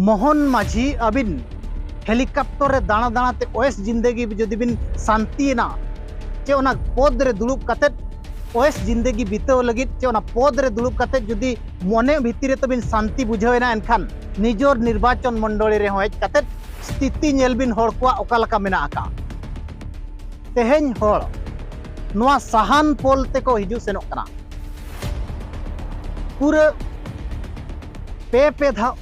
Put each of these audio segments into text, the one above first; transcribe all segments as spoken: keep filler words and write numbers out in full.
ᱢᱳᱦᱚᱱ ᱢᱟᱹᱡᱷᱤ, ᱟᱹᱵᱤᱱ ᱦᱮᱞᱤᱠᱚᱯᱴᱚᱨ ᱨᱮ ᱫᱟᱬᱟ ᱫᱟᱬᱟ ᱛᱮ ᱚᱭᱮᱥ ᱡᱤᱱᱫᱮᱜᱤ ᱡᱩᱫᱤ ᱵᱤᱱ ᱥᱟᱱᱛᱤᱭᱮᱱᱟ, ᱪᱮ ᱚᱱᱟ ᱯᱚᱫᱽ ᱨᱮ ᱫᱩᱲᱩᱵ ᱠᱟᱛᱮᱫ ᱚᱭᱮᱥ ᱡᱤᱱᱫᱮᱜᱤ ᱵᱤᱛᱟᱹᱣ ᱞᱟᱹᱜᱤᱫ, ᱪᱮ ᱚᱱᱟ ᱯᱚᱫᱽ ᱨᱮ ᱫᱩᱲᱩᱵ ᱠᱟᱛᱮᱫ ᱡᱩᱫᱤ ᱢᱚᱱᱮ ᱵᱷᱤᱛᱤᱨ ᱨᱮ ᱛᱟᱵᱤᱱ ᱥᱟᱱᱛᱤ ᱵᱩᱡᱷᱟᱹᱣ ᱮᱱᱟ, ᱮᱱᱠᱷᱟᱱ ᱱᱤᱡᱚᱨ ᱱᱤᱨᱵᱟᱪᱚᱱ ᱢᱚᱱᱰᱚᱞᱤ ᱨᱮᱦᱚᱸ ᱦᱮᱡ ᱠᱟᱛᱮᱫ ᱥᱛᱷᱤᱛᱤ ᱧᱮᱞ ᱵᱤᱱ, ᱦᱚᱲ ᱠᱚᱣᱟᱜ ᱚᱠᱟ ᱞᱮᱠᱟ ᱢᱮᱱᱟᱜ ᱟᱠᱟᱫᱼᱟ᱾ ᱛᱮᱦᱮᱧ ᱦᱚᱲ ᱱᱚᱣᱟ ᱥᱟᱦᱟᱱ ᱯᱳᱞ ᱛᱮᱠᱚ ᱦᱤᱡᱩᱜ ᱥᱮᱱᱚᱜ ᱠᱟᱱᱟ᱾ ᱯᱩᱨᱟᱹ ᱯᱮ ᱯᱮ ᱫᱷᱟᱣ,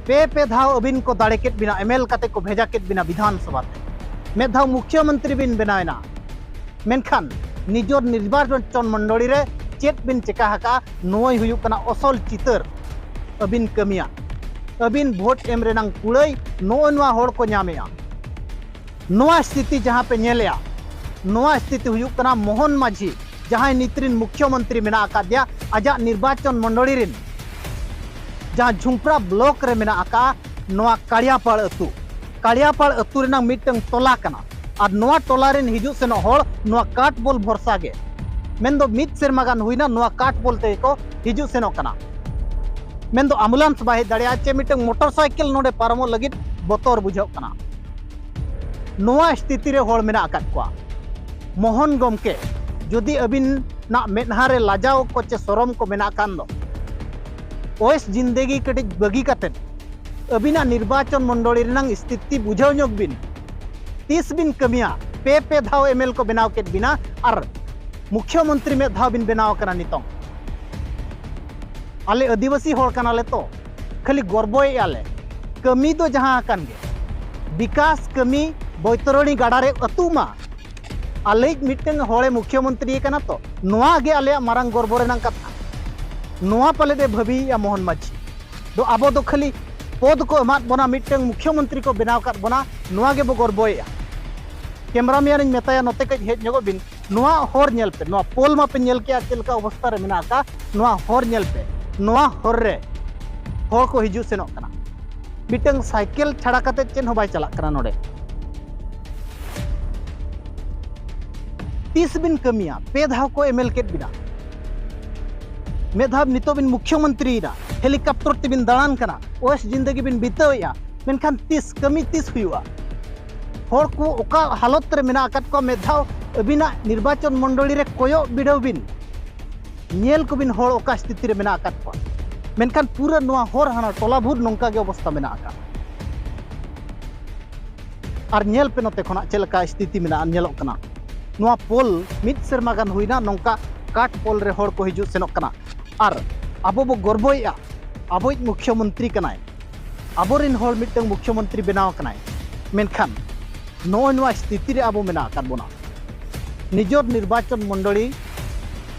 ᱯᱮ ᱯᱮ ᱫᱷᱟᱣ ᱟᱹᱵᱤᱱ ᱠᱚ ᱫᱟᱲᱮ ᱠᱮᱫ ᱵᱤᱱᱟ, ᱮᱢᱮᱞ ᱠᱟᱛᱮ ᱠᱚ ᱵᱷᱮᱡᱟ ᱠᱮᱫ ᱵᱤᱱᱟ ᱵᱤᱫᱷᱟᱱ ᱥᱚᱵᱷᱟ ᱛᱮ᱾ ᱢᱤᱫ ᱫᱷᱟᱣ ᱢᱩᱠᱷᱭᱚᱢᱚᱱᱛᱨᱤ ᱵᱤᱱ ᱵᱮᱱᱟᱣ ᱮᱱᱟ, ᱢᱮᱱᱠᱷᱟᱱ ᱱᱤᱡᱚᱨ ᱱᱤᱨᱵᱟᱪᱚᱱ ᱢᱚᱱᱰᱚᱞᱤ ᱨᱮ ᱪᱮᱫ ᱵᱤᱱ ᱪᱮᱠᱟ ᱟᱠᱟᱫᱼᱟ, ᱱᱚᱣᱟᱭ ᱦᱩᱭᱩᱜ ᱠᱟᱱᱟ ᱟᱥᱚᱞ ᱪᱤᱛᱟᱹᱨ ᱟᱹᱵᱤᱱ ᱠᱟᱹᱢᱤᱭᱟᱜ᱾ ᱟᱹᱵᱤᱱ ᱵᱷᱳᱴ ᱮᱢ ᱨᱮᱱᱟᱝ ᱠᱩᱲᱟᱹᱭ ᱱᱚᱜᱼᱚᱭ ᱱᱚᱣᱟ ᱦᱚᱲ ᱠᱚ ᱧᱟᱢᱮᱜᱼᱟ᱾ ᱱᱚᱣᱟ ᱥᱛᱷᱤᱛᱤ ᱡᱟᱦᱟᱸ ᱯᱮ ᱧᱮᱞᱮᱜᱼᱟ, ᱱᱚᱣᱟ ᱥᱛᱷᱤᱛᱤ ᱦᱩᱭᱩᱜ ᱠᱟᱱᱟ ᱢᱳᱦᱚᱱ ᱢᱟᱹᱡᱷᱤ, ᱡᱟᱦᱟᱸᱭ ᱱᱤᱛ ᱨᱤᱱ ᱢᱩᱠᱷᱭᱚᱢᱚᱱᱛᱨᱤ ᱢᱮᱱᱟᱜ ᱟᱠᱟᱫᱮᱭᱟ, ᱟᱡᱟᱜ ᱱᱤᱨᱵᱟᱪᱚᱱ ᱢᱚᱱᱰᱚᱞᱤ ᱨᱤᱱ ᱡᱟᱦᱟᱸ ᱡᱷᱩᱢᱯᱨᱟ ᱵᱞᱚᱠ ᱨᱮ ᱢᱮᱱᱟᱜ ᱟᱠᱟᱫ ᱱᱚᱣᱟ ᱠᱟᱲᱤᱭᱟᱯᱟᱲ ᱟᱹᱛᱩ, ᱠᱟᱲᱤᱭᱟᱯᱟᱲ ᱟᱹᱛᱩ ᱨᱮᱱᱟᱜ ᱢᱤᱫᱴᱟᱝ ᱴᱚᱞᱟ ᱠᱟᱱᱟ᱾ ᱟᱨ ᱱᱚᱣᱟ ᱴᱚᱞᱟ ᱨᱮᱱ ᱦᱤᱡᱩᱜ ᱥᱮᱱᱚᱜ ᱦᱚᱲ ᱱᱚᱣᱟ ᱠᱟᱴ ᱵᱚᱞ ᱵᱷᱚᱨᱥᱟ ᱜᱮ, ᱢᱮᱱᱫᱚ ᱢᱤᱫ ᱥᱮᱨᱢᱟ ᱜᱟᱱ ᱦᱩᱭᱱᱟ ᱱᱚᱣᱟ ᱠᱟᱴ ᱵᱚᱞ ᱛᱮᱜᱮ ᱠᱚ ᱦᱤᱡᱩᱜ ᱥᱮᱱᱚᱜ ᱠᱟᱱᱟ᱾ ᱢᱮᱱᱫᱚ ᱟᱢᱵᱩᱞᱟᱱᱥ ᱵᱟᱭ ᱦᱮᱡ ᱫᱟᱲᱮᱭᱟᱜᱼᱟ, ᱪᱮ ᱢᱤᱫᱴᱟᱝ ᱢᱚᱴᱚᱨ ᱥᱟᱭᱠᱮᱞ ᱱᱚᱰᱮ ᱯᱟᱨᱚᱢᱚᱜ ᱞᱟᱹᱜᱤᱫ ᱵᱚᱛᱚᱨ ᱵᱩᱡᱷᱟᱹᱜ ᱠᱟᱱᱟ᱾ ᱱᱚᱣᱟ ᱥᱛᱷᱤᱛᱤ ᱨᱮ ᱦᱚᱲ ᱢᱮᱱᱟᱜ ᱟᱠᱟᱫ ᱠᱚᱣᱟ᱾ ᱢᱳᱦᱚᱱ ᱜᱚᱢᱠᱮ, ᱡᱩᱫᱤ ᱟᱹᱵᱤᱱᱟᱜ ᱢᱮᱫᱦᱟ ᱨᱮ ᱞᱟᱡᱟᱣ ᱠᱚ ᱪᱮ ᱥᱚᱨᱚᱢ ᱠᱚ ᱢᱮᱱᱟᱜ ᱠᱷᱟᱱ ᱫᱚ, ᱚᱭᱮᱥ ᱡᱤᱱᱫᱮᱜᱤ ᱠᱟᱹᱴᱤᱡ ᱵᱟᱹᱜᱤ ᱠᱟᱛᱮᱫ ᱟᱹᱵᱤᱱᱟᱜ ᱱᱤᱨᱵᱟᱪᱚᱱ ᱢᱚᱱᱰᱚᱞᱤ ᱨᱮᱱᱟᱝ ᱥᱛᱷᱤᱛᱤ ᱵᱩᱡᱷᱟᱹᱣ ᱧᱚᱜ ᱵᱤᱱ᱾ ᱛᱤᱥ ᱵᱤᱱ ᱠᱟᱹᱢᱤᱭᱟ? ᱯᱮ ᱯᱮ ᱫᱷᱟᱣ ᱮᱢᱮᱞ ᱠᱚ ᱵᱮᱱᱟᱣ ᱠᱮᱫ ᱵᱤᱱᱟ ᱟᱨ ᱢᱩᱠᱷᱭᱚᱢᱚᱱᱛᱨᱤ ᱢᱤᱫ ᱫᱷᱟᱣ ᱵᱤᱱ ᱵᱮᱱᱟᱣ ᱟᱠᱟᱱᱟ ᱱᱤᱛᱚᱝ᱾ ᱟᱞᱮ ᱟᱹᱫᱤᱵᱟᱹᱥᱤ ᱦᱚᱲ ᱠᱟᱱᱟᱞᱮ ᱛᱚ, ᱠᱷᱟᱹᱞᱤ ᱜᱚᱨᱵᱚᱭᱮᱫᱼᱟ ᱞᱮ᱾ ᱠᱟᱹᱢᱤ ᱫᱚ ᱡᱟᱦᱟᱸ ᱟᱠᱟᱱ ᱜᱮ, ᱵᱤᱠᱟᱥ ᱠᱟᱹᱢᱤ ᱵᱳᱭᱛᱚᱨᱚᱬᱤ ᱜᱟᱰᱟ ᱨᱮ ᱟᱹᱛᱩᱜ ᱢᱟ᱾ ᱟᱞᱮᱭᱤᱡ ᱢᱤᱫᱴᱟᱝ ᱦᱚᱲᱮ ᱢᱩᱠᱷᱭᱚᱢᱚᱱᱛᱨᱤ ᱠᱟᱱᱟ ᱛᱚ, ᱱᱚᱣᱟ ᱜᱮ ᱟᱞᱮᱭᱟᱜ ᱢᱟᱨᱟᱝ ᱜᱚᱨᱵᱚ ᱨᱮᱱᱟᱜ ᱠᱟᱛᱷᱟ᱾ ᱱᱚᱣᱟ ᱯᱟᱞᱮᱫ ᱮ ᱵᱷᱟᱹᱵᱤᱭᱮᱫᱼᱟ ᱢᱳᱦᱚᱱ ᱢᱟᱹᱡᱷᱤ ᱫᱚ᱾ ᱟᱵᱚ ᱫᱚ ᱠᱷᱟᱹᱞᱤ ᱯᱚᱫᱽ ᱠᱚ ᱮᱢᱟᱫ ᱵᱚᱱᱟ, ᱢᱤᱫᱴᱟᱝ ᱢᱩᱠᱷᱭᱚᱢᱚᱱᱛᱨᱤ ᱠᱚ ᱵᱮᱱᱟᱣ ᱟᱠᱟᱫ ᱵᱚᱱᱟ, ᱱᱚᱣᱟ ᱜᱮᱵᱚ ᱜᱚᱨᱵᱚᱭᱮᱫᱼᱟ᱾ ᱠᱮᱢᱨᱟᱢᱮᱱ ᱤᱧ ᱢᱮᱛᱟᱭᱟ, ᱱᱚᱛᱮ ᱠᱟᱹᱡ ᱦᱮᱡ ᱧᱚᱜᱚᱜ ᱵᱤᱱ, ᱱᱚᱣᱟ ᱦᱚᱨ ᱧᱮᱞ ᱯᱮ, ᱱᱚᱣᱟ ᱯᱳᱞ ᱢᱟᱯᱮ ᱧᱮᱞ ᱠᱮᱜᱼᱟ ᱪᱮᱫ ᱞᱮᱠᱟ ᱚᱵᱚᱥᱛᱟ ᱨᱮ ᱢᱮᱱᱟᱜ ᱟᱠᱟᱫ, ᱱᱚᱣᱟ ᱦᱚᱨ ᱧᱮᱞ ᱯᱮ, ᱱᱚᱣᱟ ᱦᱚᱨ ᱨᱮ ᱦᱚᱲ ᱠᱚ ᱦᱤᱡᱩᱜ ᱥᱮᱱᱚᱜ ᱠᱟᱱᱟ᱾ ᱢᱤᱫᱴᱟᱝ ᱥᱟᱭᱠᱮᱞ ᱪᱷᱟᱲᱟ ᱠᱟᱛᱮ ᱪᱮᱫ ᱦᱚᱸ ᱵᱟᱭ ᱪᱟᱞᱟᱜ ᱠᱟᱱᱟ ᱱᱚᱰᱮ᱾ ᱛᱤᱥ ᱵᱤᱱ ᱠᱟᱹᱢᱤᱭᱟ? ᱯᱮ ᱫᱷᱟᱣ ᱠᱚ ᱮᱢᱮᱞ ᱠᱮᱫ ᱵᱤᱱᱟ, ᱢᱤᱫ ᱫᱷᱟᱣ ᱱᱤᱛᱚᱜ ᱵᱤᱱ ᱢᱩᱠᱷᱭᱚᱢᱚᱱᱛᱨᱤᱭᱮᱱᱟ, ᱦᱮᱞᱤᱠᱚᱯᱴᱚᱨ ᱛᱮᱵᱤᱱ ᱫᱟᱬᱟᱱ ᱠᱟᱱᱟ, ᱚᱭᱮᱥ ᱡᱤᱱᱫᱮᱜᱤ ᱵᱤᱱ ᱵᱤᱛᱟᱹᱣᱮᱫᱼᱟ, ᱢᱮᱱᱠᱷᱟᱱ ᱛᱤᱥ ᱠᱟᱹᱢᱤ ᱛᱤᱥ ᱦᱩᱭᱩᱜᱼᱟ? ᱦᱚᱲ ᱠᱚ ᱚᱠᱟ ᱦᱟᱞᱚᱛ ᱨᱮ ᱢᱮᱱᱟᱜ ᱟᱠᱟᱫ ᱠᱚᱣᱟ, ᱢᱤᱫ ᱫᱷᱟᱣ ᱟᱹᱵᱤᱱᱟᱜ ᱱᱤᱨᱵᱟᱪᱚᱱ ᱢᱚᱱᱰᱚᱞᱤ ᱨᱮ ᱠᱚᱭᱚᱜ ᱵᱤᱰᱟᱹᱣ ᱵᱤᱱ, ᱧᱮᱞ ᱠᱚᱵᱤᱱ ᱦᱚᱲ ᱚᱠᱟ ᱥᱛᱷᱤᱛᱤ ᱨᱮ ᱢᱮᱱᱟᱜ ᱟᱠᱟᱫ ᱠᱚᱣᱟ᱾ ᱢᱮᱱᱠᱷᱟᱱ ᱯᱩᱨᱟᱹ ᱱᱚᱣᱟ ᱦᱚᱨ ᱦᱟᱱᱟ ᱴᱚᱞᱟ ᱵᱷᱩᱨ ᱱᱚᱝᱠᱟ ᱜᱮ ᱚᱵᱚᱥᱛᱟ ᱢᱮᱱᱟᱜ ᱟᱠᱟᱫ᱾ ᱟᱨ ᱧᱮᱞ ᱯᱮ ᱱᱚᱛᱮ ᱠᱷᱚᱱᱟᱜ ᱪᱮᱫ ᱞᱮᱠᱟ ᱥᱛᱷᱤᱛᱤ ᱢᱮᱱᱟᱜᱼᱟ, ᱧᱮᱞᱚᱜ ᱠᱟᱱᱟ᱾ ᱱᱚᱣᱟ ᱯᱳᱞ ᱢᱤᱫ ᱥᱮᱨᱢᱟ ᱜᱟᱱ ᱦᱩᱭᱱᱟ ᱱᱚᱝᱠᱟ ᱠᱟᱴ ᱯᱳᱞ ᱨᱮ ᱦᱚᱲ ᱠᱚ ᱦᱤᱡᱩᱜ ᱥᱮᱱᱚᱜ ᱠᱟᱱᱟ᱾ ᱟᱨ ᱟᱵᱚ ᱵᱚ ᱜᱚᱨᱵᱚᱭᱮᱫᱼᱟ, ᱟᱵᱚᱭᱤᱡ ᱢᱩᱠᱷᱭᱚᱢᱚᱱᱛᱨᱤ ᱠᱟᱱᱟᱭ, ᱟᱵᱚᱨᱮᱱ ᱦᱚᱲ ᱢᱤᱫᱴᱟᱝ ᱢᱩᱠᱷᱭᱚᱢᱚᱱᱛᱨᱤ ᱵᱮᱱᱟᱣ ᱟᱠᱟᱱᱟᱭ᱾ ᱢᱮᱱᱠᱷᱟᱱ ᱱᱚᱜᱼᱚᱭ ᱱᱚᱣᱟ ᱥᱛᱷᱤᱛᱤ ᱨᱮ ᱟᱵᱚ ᱢᱮᱱᱟᱜ ᱟᱠᱟᱫ ᱵᱚᱱᱟ᱾ ᱱᱤᱡᱚᱨ ᱱᱤᱨᱵᱟᱪᱚᱱ ᱢᱚᱱᱰᱚᱞᱤ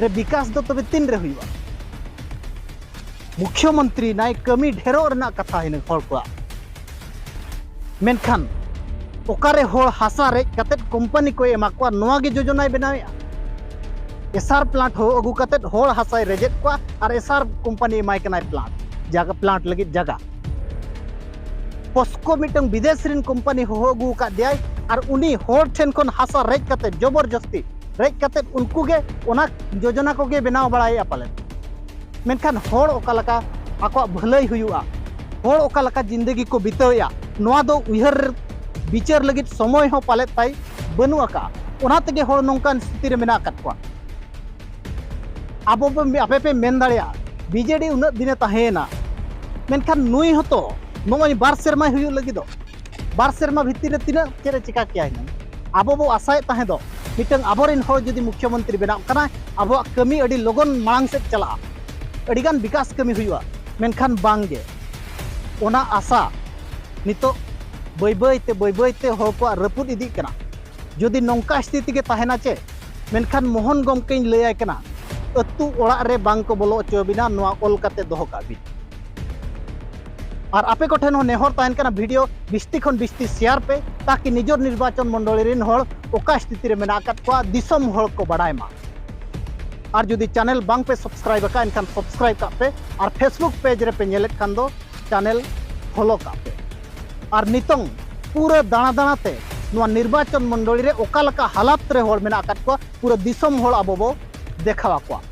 ᱨᱮ ᱵᱤᱠᱟᱥ ᱫᱚ ᱛᱚᱵᱮ ᱛᱤᱱ ᱨᱮ ᱦᱩᱭᱩᱜᱼᱟ? ᱢᱩᱠᱷᱭᱚᱢᱚᱱᱛᱨᱤ ᱱᱟᱭ ᱠᱟᱹᱢᱤ ᱰᱷᱮᱨᱚᱜ ᱨᱮᱱᱟᱜ ᱠᱟᱛᱷᱟ ᱦᱤᱱᱟᱹᱝ ᱦᱚᱲ ᱠᱚᱣᱟᱜ, ᱢᱮᱱᱠᱷᱟᱱ ᱚᱠᱟᱨᱮ ᱦᱚᱲ ᱦᱟᱥᱟ ᱨᱮᱡ ᱠᱟᱛᱮᱫ ᱠᱳᱢᱯᱟᱱᱤ ᱠᱚᱭ ᱮᱢᱟ ᱠᱚᱣᱟ, ᱱᱚᱣᱟ ᱜᱮ ᱡᱳᱡᱚᱱᱟᱭ ᱵᱮᱱᱟᱣᱮᱫᱼᱟ᱾ ᱮᱥᱟᱨ ᱯᱞᱟᱱᱴ ᱦᱚᱸ ᱟᱹᱜᱩ ᱠᱟᱛᱮᱫ ᱦᱚᱲ ᱦᱟᱥᱟᱭ ᱨᱮᱡᱮᱫ ᱠᱚᱣᱟ ᱟᱨ ᱮᱥᱟᱨ ᱠᱳᱢᱯᱟᱱᱤ ᱮᱢᱟᱭ ᱠᱟᱱᱟᱭ ᱯᱞᱟᱱᱴ, ᱡᱟᱭᱜᱟ, ᱯᱞᱟᱱᱴ ᱞᱟᱹᱜᱤᱫ ᱡᱟᱭᱜᱟ᱾ ᱯᱚᱥᱠᱳ ᱢᱤᱫᱴᱟᱝ ᱵᱤᱫᱮᱥ ᱨᱮᱱ ᱠᱳᱢᱯᱟᱱᱤ ᱦᱚᱦᱚ ᱟᱹᱜᱩ ᱟᱠᱟᱫ ᱫᱮᱭᱟᱭ ᱟᱨ ᱩᱱᱤ ᱦᱚᱲ ᱴᱷᱮᱱ ᱠᱷᱚᱱ ᱦᱟᱥᱟ ᱨᱮᱡ ᱠᱟᱛᱮᱫ, ᱡᱚᱵᱚᱨᱡᱚᱥᱛᱤ ᱨᱮᱡ ᱠᱟᱛᱮᱫ ᱩᱱᱠᱩ ᱜᱮ ᱚᱱᱟ ᱡᱳᱡᱚᱱᱟ ᱠᱚᱜᱮ ᱵᱮᱱᱟᱣ ᱵᱟᱲᱟᱭᱮᱫᱼᱟ ᱯᱟᱞᱮᱱ᱾ ᱢᱮᱱᱠᱷᱟᱱ ᱦᱚᱲ ᱚᱠᱟ ᱞᱮᱠᱟ ᱟᱠᱚᱣᱟᱜ ᱵᱷᱟᱹᱞᱟᱹᱭ ᱦᱩᱭᱩᱜᱼᱟ, ᱦᱚᱲ ᱚᱠᱟ ᱞᱮᱠᱟ ᱡᱤᱱᱫᱮᱜᱤ ᱠᱚ ᱵᱤᱛᱟᱹᱣᱮᱫᱼᱟ, ᱱᱚᱣᱟ ᱫᱚ ᱩᱭᱦᱟᱹᱨ ᱵᱤᱪᱟᱹᱨ ᱞᱟᱹᱜᱤᱫ ᱥᱚᱢᱚᱭ ᱦᱚᱸ ᱯᱟᱞᱮᱫ ᱛᱟᱭ ᱵᱟᱹᱱᱩᱜ ᱟᱠᱟᱫᱼᱟ᱾ ᱚᱱᱟ ᱛᱮᱜᱮ ᱦᱚᱲ ᱱᱚᱝᱠᱟᱱ ᱥᱛᱷᱤᱛᱤ ᱨᱮ ᱢᱮᱱᱟᱜ ᱟᱠᱟᱫ ᱠᱚᱣᱟ᱾ ᱟᱵᱚ ᱵᱚ, ᱟᱯᱮ ᱯᱮ ᱢᱮᱱ ᱫᱟᱲᱮᱭᱟᱜᱼᱟ, ᱵᱤᱡᱮᱰᱤ ᱩᱱᱟᱹᱜ ᱫᱤᱱᱮ ᱛᱟᱦᱮᱸᱭᱮᱱᱟ, ᱢᱮᱱᱠᱷᱟᱱ ᱱᱩᱭ ᱦᱚᱸᱛᱚ ᱱᱚᱜᱼᱚᱭ ᱵᱟᱨ ᱥᱮᱨᱢᱟᱭ ᱦᱩᱭᱩᱜ ᱞᱟᱹᱜᱤᱫᱚᱜ᱾ ᱵᱟᱨ ᱥᱮᱨᱢᱟ ᱵᱷᱤᱛᱤᱨ ᱨᱮ ᱛᱤᱱᱟᱹᱜ ᱪᱮᱫ ᱮ ᱪᱤᱠᱟ ᱠᱮᱭᱟ ᱦᱩᱱᱟᱹᱝ? ᱟᱵᱚ ᱵᱚ ᱟᱥᱟᱭᱮᱫ ᱛᱟᱦᱮᱸ ᱫᱚ, ᱢᱤᱫᱴᱟᱝ ᱟᱵᱚᱨᱮᱱ ᱦᱚᱲ ᱡᱩᱫᱤ ᱢᱩᱠᱷᱭᱚᱢᱚᱱᱛᱨᱤ ᱵᱮᱱᱟᱜ ᱠᱟᱱᱟᱭ, ᱟᱵᱚᱣᱟᱜ ᱠᱟᱹᱢᱤ ᱟᱹᱰᱤ ᱞᱚᱜᱚᱱ ᱢᱟᱲᱟᱝ ᱥᱮᱫ ᱪᱟᱞᱟᱜᱼᱟ, ᱟᱹᱰᱤᱜᱟᱱ ᱵᱤᱠᱟᱥ ᱠᱟᱹᱢᱤ ᱦᱩᱭᱩᱜᱼᱟ᱾ ᱢᱮᱱᱠᱷᱟᱱ ᱵᱟᱝ ᱜᱮ, ᱚᱱᱟ ᱟᱥᱟ ᱱᱤᱛᱚᱜ ᱵᱟᱹᱭ ᱵᱟᱹᱭ ᱛᱮ, ᱵᱟᱹᱭ ᱵᱟᱹᱭ ᱛᱮ ᱦᱚᱲ ᱠᱚᱣᱟᱜ ᱨᱟᱹᱯᱩᱫ ᱤᱫᱤᱜ ᱠᱟᱱᱟ᱾ ᱡᱩᱫᱤ ᱱᱚᱝᱠᱟ ᱥᱛᱷᱤᱛᱤ ᱜᱮ ᱛᱟᱦᱮᱱᱟ ᱪᱮ, ᱢᱮᱱᱠᱷᱟᱱ ᱢᱳᱦᱚᱱ ᱜᱚᱢᱠᱮᱧ ᱞᱟᱹᱭᱟᱭ ᱠᱟᱱᱟ, ᱟᱹᱛᱩ ᱚᱲᱟᱜ ᱨᱮ ᱵᱟᱝ ᱠᱚ ᱵᱚᱞᱚ ᱦᱚᱪᱚᱣᱟᱵᱤᱱᱟ, ᱱᱚᱣᱟ ᱚᱞ ᱠᱟᱛᱮ ᱫᱚᱦᱚ ᱠᱟᱜ ᱵᱤᱱ᱾ ᱟᱨ ᱟᱯᱮ ᱠᱚᱴᱷᱮᱱ ᱦᱚᱸ ᱱᱮᱦᱚᱨ ᱛᱟᱦᱮᱱ ᱠᱟᱱᱟ, ᱵᱷᱤᱰᱤᱭᱳ ᱵᱤᱥᱛᱤ ᱠᱷᱚᱱ ᱵᱤᱥᱛᱤ ᱥᱮᱭᱟᱨ ᱯᱮ, ᱛᱟᱠᱤ ᱱᱤᱡᱚᱨ ᱱᱤᱨᱵᱟᱪᱚᱱ ᱢᱚᱱᱰᱚᱞᱤ ᱨᱮᱱ ᱦᱚᱲ ᱚᱠᱟ ᱥᱛᱷᱤᱛᱤ ᱨᱮ ᱢᱮᱱᱟᱜ ᱟᱠᱟᱫ ᱠᱚᱣᱟ, ᱫᱤᱥᱚᱢ ᱦᱚᱲ ᱠᱚ ᱵᱟᱰᱟᱭ ᱢᱟ᱾ ᱟᱨ ᱡᱩᱫᱤ ᱪᱮᱱᱮᱞ ᱵᱟᱝ ᱯᱮ ᱥᱟᱵᱥᱠᱨᱟᱭᱤᱵ ᱟᱠᱟᱫ, ᱮᱱᱠᱷᱟᱱ ᱥᱟᱵᱥᱠᱨᱟᱭᱤᱵ ᱠᱟᱜ ᱯᱮ, ᱟᱨ ᱯᱷᱮᱥᱵᱩᱠ ᱯᱮᱡᱽ ᱨᱮᱯᱮ ᱧᱮᱞᱮᱫ ᱠᱷᱟᱱ ᱫᱚ ᱪᱮᱱᱮᱞ ᱯᱷᱚᱞᱳ ᱠᱟᱜ ᱯᱮ᱾ ᱟᱨ ᱱᱤᱛᱚᱝ ᱯᱩᱨᱟᱹ ᱫᱟᱬᱟ ᱫᱟᱬᱟ ᱛᱮ ᱱᱚᱣᱟ ᱱᱤᱨᱵᱟᱪᱚᱱ ᱢᱚᱱᱰᱚᱞᱤ ᱨᱮ ᱚᱠᱟ ᱞᱮᱠᱟ ᱦᱟᱞᱟᱛ ᱨᱮ ᱦᱚᱲ ᱢᱮᱱᱟᱜ ᱟᱠᱟᱫ ᱠᱚᱣᱟ, ᱯᱩᱨᱟᱹ ᱫᱤᱥᱚᱢ ᱦᱚᱲ ᱟᱵᱚ ᱵᱚ ᱫᱮᱠᱷᱟᱣ ᱟᱠᱚᱣᱟ᱾